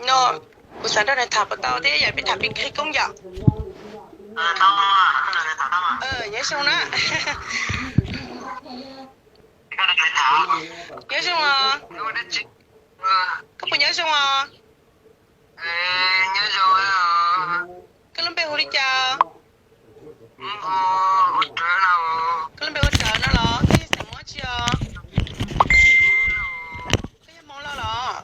No, kuv xav nrog nws tham puas tau thiab yam peb tham pib qhib koob yom? Nyob zoo na. Nyob zoo os. Koj puas nyob zoo os? Koj lub npe hu li cas? Koj lub npe hu Rawv no los koj yog xeem Hmoob tsi os? Koj yog Hmoob Lauj los?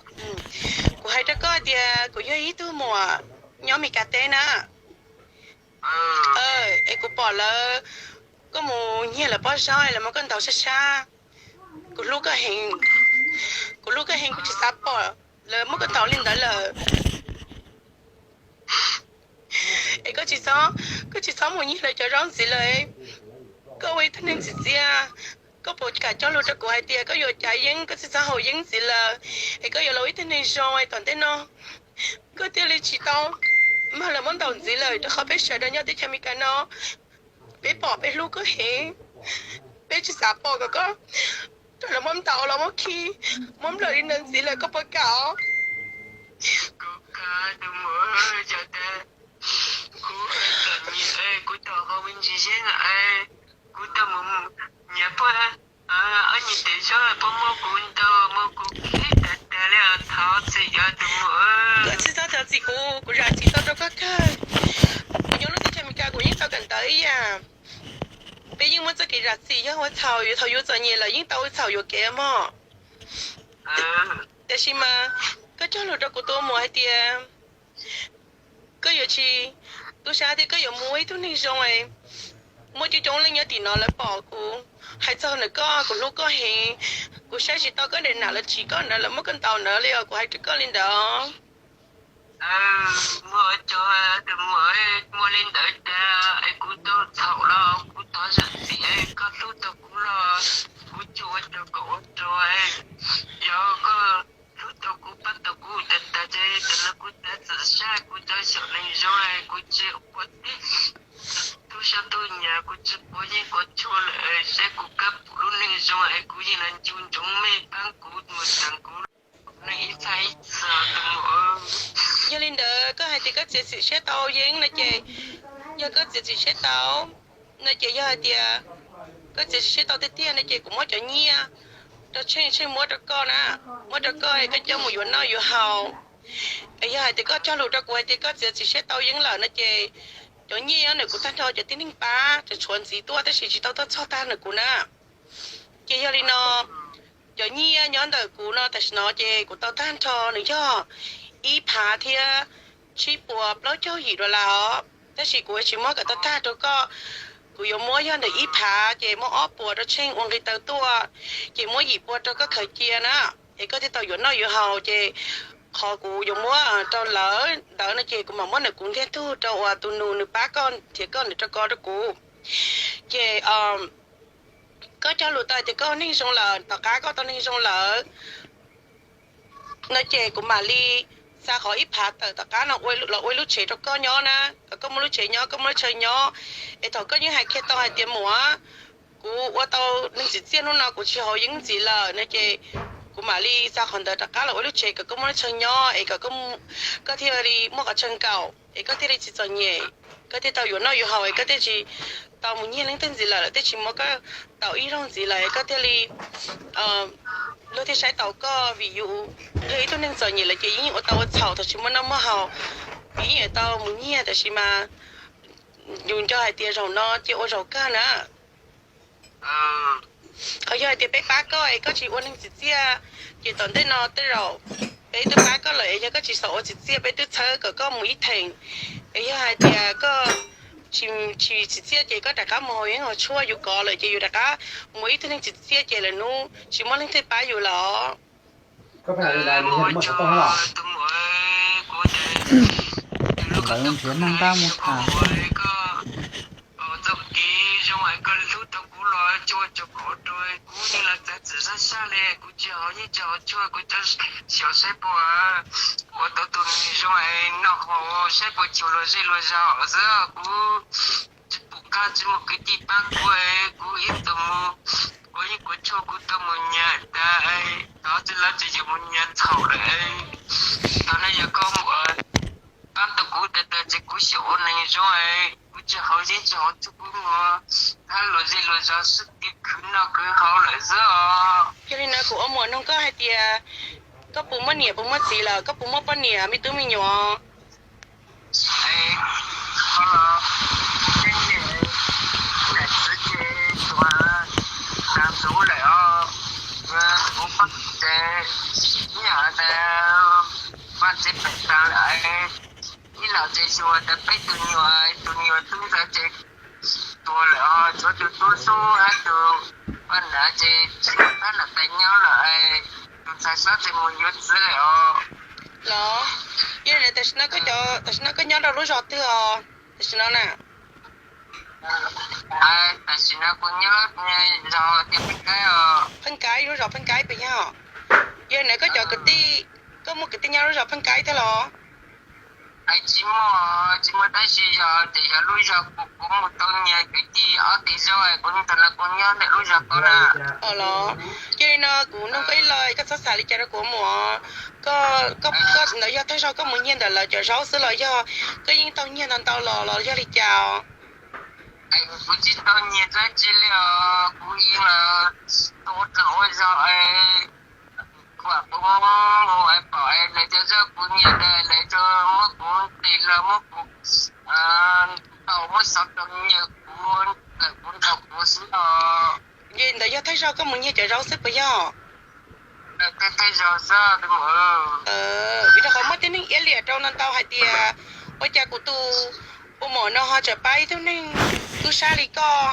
Kuv hais rau koj tias kuv yog ib tug muam nyob Mes Kas teb na. Es kuv pom lawv, koj mus nyiag lawv pob zaub es lawv muab koj ntaus sab sab. Kuv hlub koj heev, kuv hlub koj heev, kuv tsis xav pom lawv muab koj ntaus li ntawd lawm. Es koj tsis txhob, koj tsis txhob mus nyiag lawv cov zaub ntxiv lawm. Koj ua ib tug neeg tsim txiaj, koj puas kam cog lus rau kuv hais tias koj yuav cav yeeb, koj tsis txhob haus yeeb ntxiv lawm, es koj yuav los ua ib tug neeg zoo es tom ntej no koj thiaj li tsis tau mag lawv muab ntaus ntxiv lawm, rau qhov peb sawv daws nyob teb chaws Amelikas no, peb pom peb hlub koj heev, peb tsis xav pom kom koj rau lawv muab ntaus los muab khi, muab nplawm li ntawd ntxiv lawm, koj puas kam os? Kuv kam, tus muam, yog tias kuv txom nyem, kuv tau qhov me ntsis yeeb, kuv tau mus nyiam pog, ob nyuag tes zaub, pog muab kuv ntaus, muab kuv khi tag tag li, thov txim os tus muam. Koj tsis txhob thov txim kuv, kuv zam txim tau rau koj kawg. Kuv nyob lub teb chaws Amelikas kuv yeej tau kawm ntawv ib yam. Peb yeej muaj txoj kev zam txim, yog ua txhaum, thaum yus txom nyem lawm yeej tau ua txhaum yuam kev mog. Tiam sis mas koj cog lus rau kuv tus muam hais tias koj yuav tsis tu siab thiab koj yuav mus ua ib tug neeg zoo. Muaj coob coob leej nyob tim no lawv pom kuv hais txog ntawm koj, kuv hlub koj heev, kuv saib tsis tau koj daim nam lawv tsim koj ntawd, lawv muab koj ntaus ntawd li os, kuv hais rau koj li ntawd. Muaj cov tus muam, muaj li ntawd tas es kuv tau txhaum los kuv thov zam txim, koj hlub tau kuv los kuv cuag ua rau kom ua rau. Yog koj hlub tau kuv, pab tau kuv tas tas ces tam no kuv tab txawm sab kuv cov xyaum neeg zoo, kuv tsis quav tib tug sab tug nyam, kuv tsis quav yeeb quav tshuaj lawm, seb kuv kab pum lub neej zoo es kuv yeej los ncu ntsoov mej pab kuv mus txeeb kuv neej ib txhis ib txhis tus muam. Yog li ntawd koj hais tias koj txiav txim siab tau yeeb no ces, yog koj txiav txim siab tau no ces, yog hais tias koj txiav txim siab tau tiag tiag no ces kuv muab cov nyiaj rau Tsheej, Tsheej muab rau koj na, muab rau koj es koj coj mus yuav noj yuav haus. Es yog hais tias koj cog lus rau kuv hais tias koj txiav txim siab tau yeeb lawm no ces cov nyiaj nyob ntawm kuv tag nrho, cov tib neeg pab tseem tshuav ntxiv tuaj tab sis tsis tau tuaj txog tag ntawm kuv na. Ces yog li no, cov nyiaj nyob ntawm kuv no tam sim no ces kuv tau tag nrho nws yog ib phav thiab tsib puas plaub caug yim dollar os, tab sis kuv tsis muab kom tau tag rau koj. Kuv yuav muab yog ntawm ib phav ces muab ob puas rau Tsheej ua nqi taw tuaj, ces muab yim puas rau koj khaws cia na, es koj thiaj tau yuav noj yuav haus. Ces qhov kuv yuav muab rau lawv ntawd no ces kuv mam muab ntawm kuv ntiag tug rau uas tus nus nws pab koj nrhiav koj ntawd rau koj rau kuv. Ces koj cog lus tau tias koj neeg zoo lawm, tom qab koj tau neeg zoo lawm no ces kuv mam li xa qhov ib phav tawm tom qab no los ua ib lub tsev rau koj nyob na, kom koj muaj lub tsev nyob, koj muaj lub chaw nyob. Es thaum koj yeej hais kiag tau hais tias muam, kuv ua tau neeg tsim txiaj hnub no kuv tsis haus yeeb ntxiv lawm no ces kuv mam li xa qhov ntawd rov qab los ua lub tsev kom koj muaj lub chaw nyob es kom koj thiaj li muaj qhov chaw nkaum es koj thiaj li tsis txom nyem, koj thiaj tau yuav noj yuav haus es koj thiaj tsis tau mus nyiag leej twg ntxiv lawm, lawv thiaj tsis muab koj ntaus ib zaug ntxiv lawm es koj thiaj li, luag thiaj saib taus koj vim yus yog ib tug neeg txom nyem lawm ces yeej ua tau ua txhaum thaum tsis muaj noj muaj haus, vim yeej yuav tau mus nyiag tab sis mas yus nco hais tias zaum no ces ua zaum kawg na. Qhov yog hais tias peb pab koj es koj tsis ua neeg tsim txiaj, ces tom ntej no tej zaum peb twb pab koj lawm es yog koj tsis xav ua tsim txiaj peb twb txhawb kom koj mus ib theem. Es yog hais tias koj tsis tsim txiaj ces koj rov qab mus haus yeeb haus tshuaj yus kov lawm ces yus rov qab mus ib tug neeg tsim txiaj ces lawm hnub tsis muaj leej twg pab yus lawm. Ntawd nrhiav neeg npaj mus tham. Txoj kev zoo es koj hlub tau kuv los tsuas tsuas kom rau kuv yeej los txav txim sab sab li, kuv tsis haus yeeb tsis haus tshuaj, kuv cov xyaum saib puas ua tau tus neeg zoo es noj haus saib puas cuag luag zej luag zog xwb. Kuv tsis pom qab tsis muaj kwv tij pab kuv, kuv ib tug mus Kuv yeej kuv tshuaj kuv tau mus nyiag tas, tov tsis lawv tsis yuav mus nyiag thaum lawm. Thaum no yog koj mus pab tau kuv tas tas ces kuv xyaum ua neeg zoo, kuv tsis haus yeeb tsis haus tshuaj, kuv mus hab luag zej luag zos xwb, tiv khwv noj khwv haus lawm xwb os. Yog li no kuv ua muam nug koj hais tias koj puas muaj niam puas muaj txiv lawm, koj puas muaj poj niam me tub me nyuam? Ho los, niam txiv ces tuag tas ntxov lawm os. Kuv poj niam ces ib yam tas vaj tsev pem tas lawm, ib los ces yug tas peb tus nyuam, tus nyuam tub ntxawm ces tuag lawm os, tshuav tus tub xub hab tus poj niam ces tsis muaj pab niam tais nyob lawm, tus ntxhais xob ces mus yuav txiv lawm os. Los, yog li tam sim no koj nyob rau lub zos twg os? Tam sim no na. Tam sim no kuv nyob zos tias Pheej Kaib os. Pheej Kaib, lub zos Pheej Kaib puas yog? Yog li koj cov kwv tij, koj muaj kwv tij nyob lub zos Pheej Kaib thiab los? Tsis muaj, tsis muaj, tab sis yog ces yog lub zos kuv, kuv mus tau nyiag kwv tij ob teg zaub, kuv ntawm no kuv nyob ntawm lub zos ko na. Los, yog li no kuv nug koj ib lo, koj txhob xav li cas rau kuv ua muam. Koj, koj ntawd yog thawj zaug koj mus nyiag ntawm lawv cov zaub xwb los yog koj yeej tau nyiag ntau ntau los los yog li cas os? Kuv tsis tau nyiag dab tsi li os, kuv yeej los ua txog ua zog, kuv mus pom lawv cov zaub kuv nyiag tas lawv tsuas muab kuv tes los muab kuv ntaus, muab xov rau nyiag kuv, tawm kuv ntaus kuv xwb os. Ces ntawd yog thawj zaug koj mus nyiag cov zaub xwb puas yog? Vim rau qhov muaj tib neeg iab liam rau no ntau hais tias ua cas kuv tus ua muam no ho tseem pab ib tug neeg tub sab li koj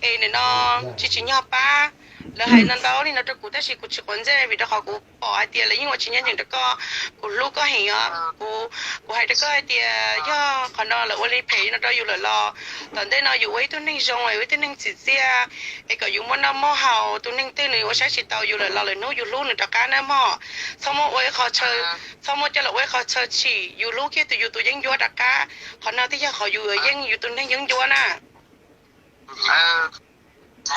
es nim no tsis tsim nyog pab. Lawv hais no ntau li no rau kuv tab sis kuv tsis quav ntsej vim rau qhov kuv pom hais tias lawv yeej ua tsis ncaj ncees rau koj. Kuv hlub koj heev os. Kuv, kuv hais rau koj hais tias yog qhov no lawv ua li phem no rau yus lawm los tom ntej no yus ua ib tug neeg zoo, ua ib tug neeg tsim txiaj es kom yus muaj noj muaj haus, tus neeg twg nws ua saib tsis taus yus lawm los lwm hnub yus hlub nws rov qab na mog. Txhob muab ua ib qho chaw, txhob muab coj los ua ib qho chaw chim yus hlub kiag tus yus tus yeeb ncuab rov qab. Qhov no twb yog qhov yus yeej yus tus neeg yeeb ncuab na. Es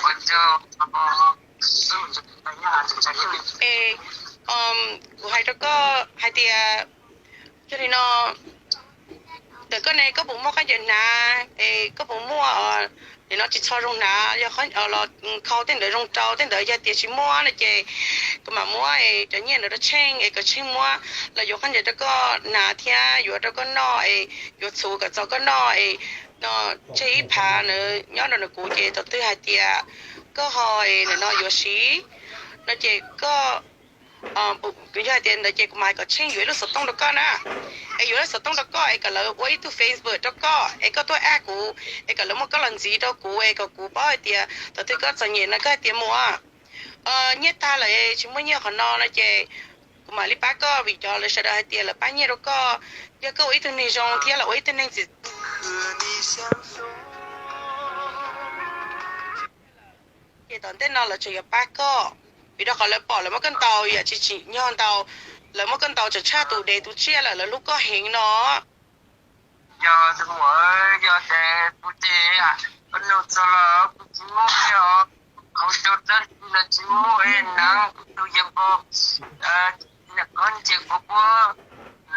kuv hais rau koj hais tias yog li no, ntawm koj ne koj puas muaj khaub ncaws hnav es koj puas muaj, nim no tsis txho zoo hnav, yog los khau tej ntawd zoo rau tej ntawd, yog tias tsis muaj no ces kuv mam muab cov nyiaj ntawd rau Tsheej es kom Tsheej muab los yuav khaub ncaws rau koj hnav thiab yuav rau koj noj es yuav txhuv kom txaus koj noj es no tseg ib phav na nyob rau ntawm kuv ces thaum twg hais tias koj ho es nim no yuav siv no ces koj, yog hais tias ntawd ces kuv mam hais kom Tsheej yuav ib lub xov tooj rau koj na. Es yuav lub xov tooj rau koj es kom lawv ua ib tug Facebook rau koj es koj tuaj add kuv es kom lawv muab koj los ntxiv rau kuv es kom kuv paub hais tias thaum twg koj txom nyem no koj hais tias muam, nyiaj tag lawm tsis muaj nyiaj qhov no no ces kuv mam li pab koj vim cov lawv sawv daws hais tias lawv pab nyiaj rau koj, yog koj ua ib tug neeg zoo thiab lawv ua ib tug neeg txim ces tom ntej no lawv tseem yuav pab koj vim rau qhov lawv pom lawv muab koj ntaus yam tsis tsim nyog ntau, lawv muab koj ntaus tseem tshaj tus dev tus tsiaj lawm, lawv hlub koj heev no. Yog tus muam, yog ces kuv ces ua nug txog los kuv tsis muaj os, qhov rau txab ti los tsis muaj, nas kuv tus yam npaum, koj nce kuv puab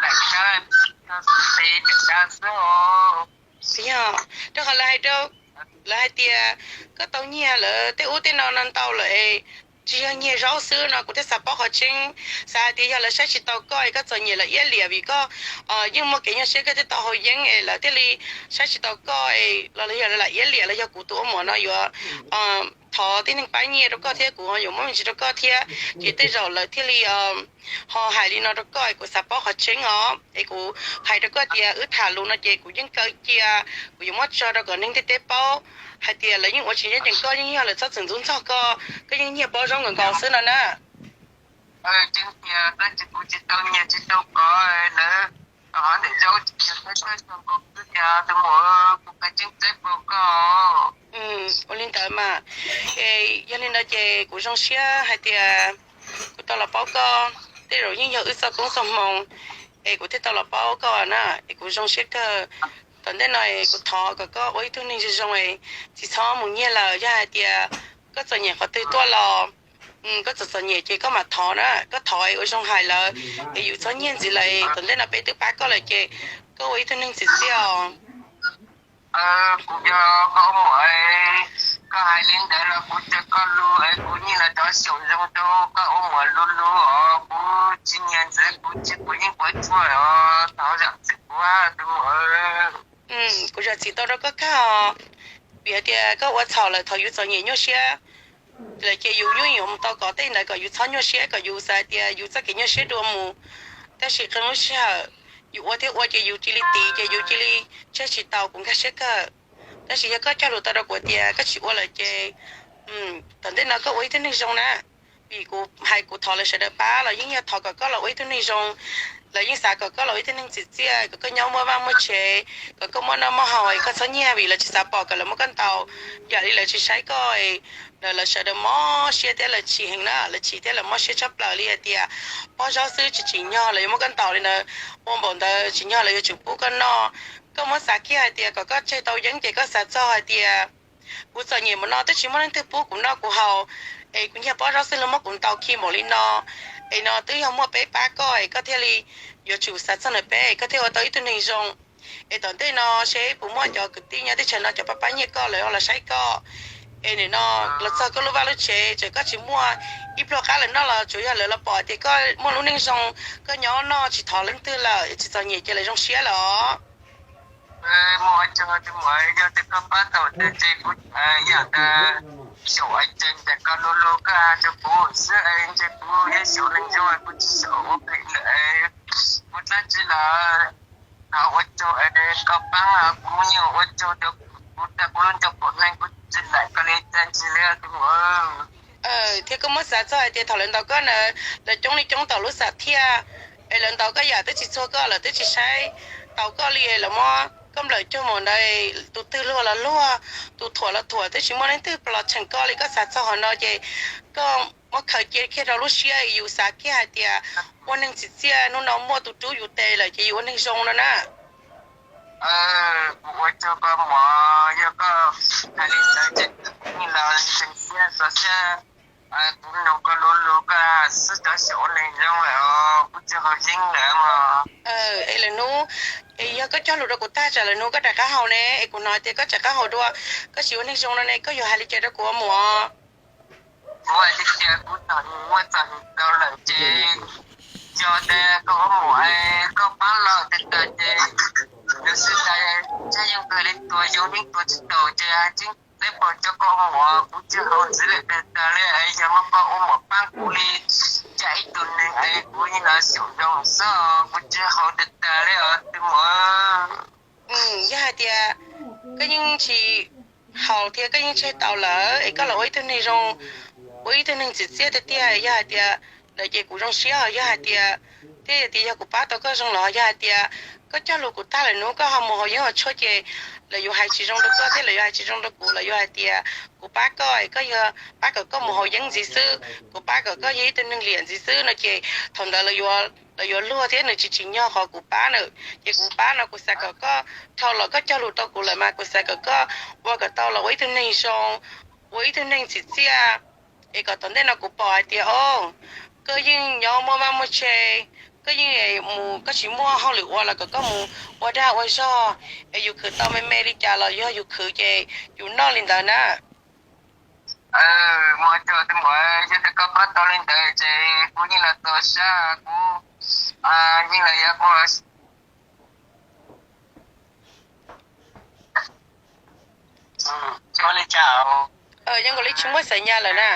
laim tas, tes laim tas xwb os. Yog rau qhov lawv hais rau, lawv hais tias koj tau nyiag lawv tej ub tej no no ntau lawm es tsis yog nyiag zaub xwb no kuv thiaj xav paub qhov tseeb. Xav hais tias yog lawv saib tsis taus koj es koj txom nyem lawv iab liam vim koj yeej muaj kev nyuaj siab koj thiaj tau haus yeeb es lawv thiaj li saib tsis taus koj es los yog lawv lam iab liam los yog kuv tus ua muam no yuav thov tib neeg pab nyiaj rau koj thiab kuv yuav muab me ntsis rau koj thiab ces tej zaum lawv thiaj li ho hais li no rau koj es kuv xav paub qhov tseeb os. Es kuv hais rau koj tias wb tham lus no ces kuv yeej kaw cia, kuv yuav muab tso rau kom neeg ntiaj teb paub hais tias lawv yeej ua tsis ncaj ncees koj, yeej yog lawv txhob txwm ntxub ntxog koj, koj yeej nyiag pob zaub nkaus nkaus xwb no na. Tseeb tias tab sis kuv tsis tau nyiag tsis tau kov lawv, ho ntawm zaub tsis yog tab tab xyoo nkaus xwb tiag tus muam, kuv qhia tseeb txawb paug koj. Ua li ntawd mas, es yog li ntawd ces kuv zoo siab hais tias kuv tau los paub koj, tej zaum yeej yog wb txoj koob txoj hmoo es kuv thiaj tau los paub koj na, es kuv zoo siab kawg. Tom ntej no es kuv thov kom koj ua ib tug neeg zoo zoo es tsis txhob mus nyiag lawm, yog hais tias koj txom nyem qhov twg tuaj los koj txom txom nyem ces koj mam thov na, koj thov ua zoo hais lawm es yus txhob nyiag ntxiv lawm. Tom ntej no peb twb pab koj lawm ces koj ua ib tug neeg txiv txiaj os. Kuv yog koj ua muam, koj hais li ntawd los kuv cov koj lus es kuv yeej los rov xyaum zoo rau koj ua muam lus lus os, kuv tsis nyiag ntxiv, kuv tsis, kuv yeej puas tsuaj os, thov zam txim kuv tus muam. Kuv zam txim tau rau koj kawg os, vim hais tias koj ua txhaum lawm, thaum yus txom nyem nyuaj siab lawm ces yus yeej yuav mus tau kom tej ntawd kom yus txhob nyuaj siab, kom yus xav hais tias yus txoj kev nyuaj siab dua mus. Tab sis qee lub sij hawm yus ua thiab ua ces yus cia li tiv ces yus cia li tseg tsis tau, kuv nkag siab kawg. Tab sis yog koj cog lus tau rau kuv tias koj tsis ua lawm ces tom ntej no koj ua ib tug neeg zoo na. Vim kuv hais kuv thov lawv sawv daws pab los yeej yog thov kom koj los ua ib tug neeg zoo. Lawv yeej xav kom koj los ua ib tug neeg tsim txiaj, kom koj nyob muaj vaj muaj tsev, kom koj muaj noj muaj haus, koj txhob nyiag vim lawv tsis xav pom kom lawv muab koj ntaus. Yam li lawv tsis saib koj, lawv sawv daws mob siab thiab lawv chim heev na, lawv chim thiab lawv mob siab tshaj plaws li hais tias pob zaub xwb tsis tsim nyog lawv yuav muab koj ntaus li ntawd. Ua npaum ntawd tsim nyog lawv yuav tsum pub koj noj. Koj muab xav kiag hais tias kom koj tseg tau yeeb ces koj xav txog hais tias kuv txom nyem npaum no twb tsis muaj leej twg pub kuv noj kuv haus, es kuv nyiag pob zaub xwb luag muab kuv ntaus khi npaum li no. Es no twb yog muaj peb pab koj es koj thiaj li yuav tsum xav txog ntawm peb, koj thiaj ua tau ib tug neeg zoo. Es tom ntej no seb puas muaj cov kwv tij nyob teb chaws no cov pab pab nyiaj koj lawv los saib koj. Es nim no los txog koj lub vaj lub tsev, txawm koj tsis muaj ib pluag qab lawm noj los tsuas yog lawv los pom tias koj muaj lub neej zoo, koj nyob noj tsis thov leej twg lawm, tsis txom nyem ces lawv zoo siab lawm os. Muaj ua tsaug tus muam, yog tias koj pab tau tiag ces kuv yam tas xyaum es ces ntawm koj lus lus koj hais rau kuv xwb es ces kuv yeej xyaum neeg zoo, kuv tsis xyaum ua phem lawm. Kuv dlaab tsi los thov ua tsaug es koj paab, kuv yeej ua tsaug rau kuv tag kuv lub nco pom neeg, kuv tsis laim koj li dab tsi li tus muam. Thiab koj muab xav txog hais tias thaum lawv ntaus koj na, lawv coob li coob tom lub xam thiaj, es lawv ntaus koj yam twb tsis txhua koj, lawv twb tsis saib taus koj li, lawv muab koj nplawm cuag mus ntawd, tus twg luag los luag, tus thuam los thuam, twb tsis muaj leej twg los cheem koj li. Koj xav txog qhov no ces koj muab khaws cia kiag rau lub siab, yus xav kiag hais tias ua neeg tsim txiaj, hnub no muaj tus rub yus tes lawm ces yus ua neeg zoo no na. Kuv ua tsaug koj muam, yog koj hais li ntawd ces kuv los ntseeg siab txaus siab. Kuv mloog koj lus lus koj xwb, rov xyaum ua neeg zoo lawm os, kuv tsis haus yeeb lawm mog. Es lwm hnub, es yog koj cog lus rau kuv tag tsam lwm hnub koj rov qab haus ne, es kuv hnov tias koj rov qab haus dua, koj tsis ua neeg zoo no ne, koj yuav hais li cas rau kuv muam? Kuv hais tias kuv txom nyem muaj txom nyem tau lawm ces yog tias koj ua muam es koj paab lawm tas tas ces nws xwb tas, txhaj yeej kawg li tuag, yoo yeej tuag tsis taus ces tseeb teb pog coj koj ua muam, kuv tsis haus ntxiv lawm tas tas li. Yog muab koj ua muam paab kuv li cas ib tug neeg es kuv yeej los xyaum zoo xwb, kuv tsis haus tas tas li os tus muam. Yog hais tias koj yeej tsis haus thiab koj yeej tseg tau lawm es koj los ua ib tug neeg zoo, ua ib tug neeg tsim txiaj tiag tiag, yog hais tias ntawd ces kuv zoo siab. Yog hais tias, thiab yog tias yog kuv pab tau koj zoo los yog hais tias koj cog lus kuv tag lawm hnub koj ho mus haus yeeb haus tshuaj ces lawv yuav hais tsis zoo rau koj thiab lawv yuav hais tsis zoo rau kuv, lawv yuav hais tias kuv pab koj es koj yog pab kom koj mus haus yeeb ntxiv xwb, kuv pab kom koj yog ib tug neeg liam ntxiv xwb no ces thaum ntawd lawv yuav luag thiab nws tsis tsim nyog qhov kuv pab nws. Ces kuv pab no kuv xav kom koj dhau los koj cog lus rau kuv lawm mas kuv xav kom koj ua kom tau los ua ib tug neeg zoo, ua ib tug neeg tsim txiaj, es kom tom ntej no kuv pom hais tias o, koj yeej nyob muaj vaj muaj tse, koj yeej mus koj tsis muaj hauj lwm ua los kom koj mus ua dag ua zog, es yus khwv tau me me li cas los yog yus khwv ces yus noj li ntawd na. Muaj cov tus muam, yog tias koj pab tau li ntawd ces kuv yeej los txaus sab, kuv yeej los yuav koj li cas. Yeej nkaus li tsis muaj xav nyas lawm na.